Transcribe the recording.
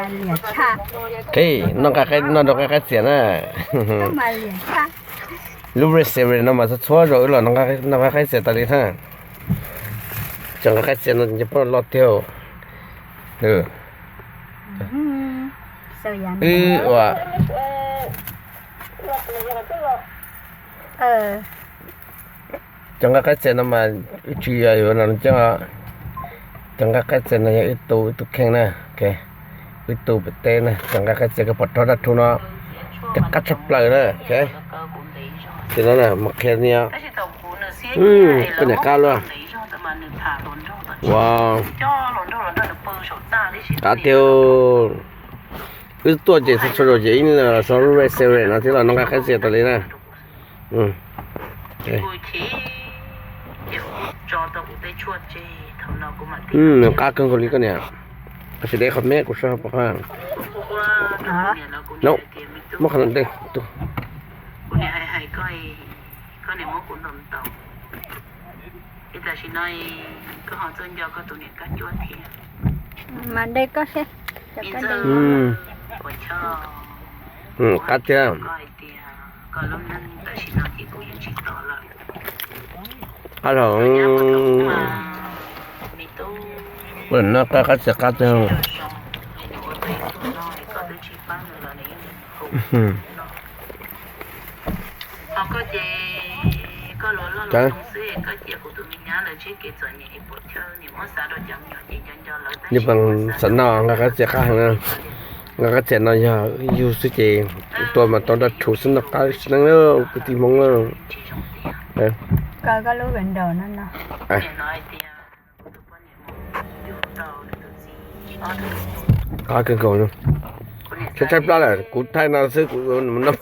Ok, noj nrog nqaij qaib txias na. Lub restaurant no mas txhua txhua zaus wb los noj nqaij qaib txias tas li na. Cov nqaij qaib txias no nce pob loj tiag. Wb ua cov nqaij qaib txias no mas wb tsis yog yuav no coj. Cov nqaij qaib txias no yog wb tu wb tus kheej na. Wb tu pem teb na, cov nqaij qaib txias koj pom rog dab rhuv no, cov qab tshaj plaws na. Ces no mus qhia ni, koj niam qab luaj. Ua, qab tiag. Wb tuaj ces txhua txhua zaus ces ib los xyov lub restaurant no thiab los noj nqaij qaib txias tas li na. Nws qab kawg nkaus li koj niam. Koj sim de qhov meb kuv saib pom qab. No, muab qhov no de. Mas de koj seb. Qab tiag. Qab los, ua no qab qab txias qab tiag. Nws pom xav noj nqaij qab txias qab heev na. Nqaij qab txias no yog yug xwb ces tua mas tau dab rhuv xwb, noj qab tsis neeb lawm kwv tij Hmoob na. Qab kawg nkaus. Tshaib tshaib plab lawm, kuv thaij no xwb kuv mus noj.